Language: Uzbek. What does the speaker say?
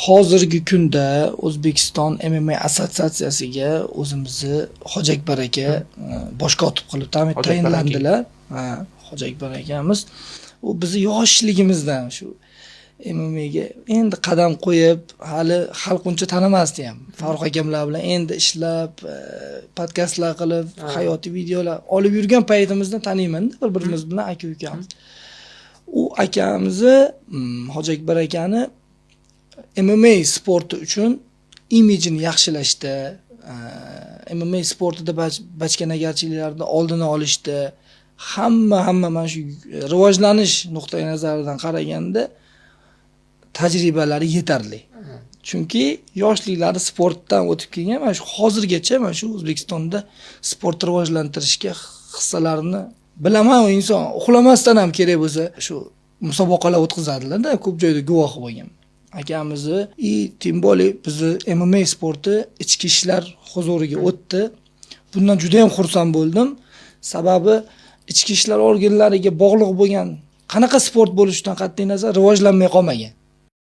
Hozirgi kunda O'zbekiston MMA assotsiatsiyasiga o'zimizni Hoji Akbar aka bosh kotib qilib Hoji Akbar tayinlandilar. Ha, Hoji Akbar akamiz u bizni yoshligimizdan shu MMAga endi qadam qo'yib, hali xalq uncha tanimasdi ham. Farruh akamlar bilan endi ishlab, podkastlar qilib, hayotiy videolar olib yurgan paytimizdan taniymanda, bir birimiz bilan aka ukamiz. U akamizni, Hoji Akbar akani MMA sporti uchun imijini yaxshilashda, MMA sportida bachkanagarchiliklarni oldini olishda, hamma mana shu rivojlanish nuqtai nazaridan qaraganda tajribalari yetarli. Chunki yoshliklari sportdan o'tib kelgan, mana shu hozirgacha mana shu O'zbekistonda sport rivojlantirishga hissalarini bilaman, u inson uxlamasdan ham kerak bo'lsa shu musobaqalar o'tkazadilar-da, ko'p joyda guvohi bo'lgan. Akamizni и тем более bizni MMA sporti ichki ishlar huzuriga o'tdi. Bundan juda ham xursand bo'ldim. Sababi ichki ishlar organlariga bog'liq bo'lgan qanaqa sport bo'lishidan qat'iy nazar rivojlanmay qolmagan.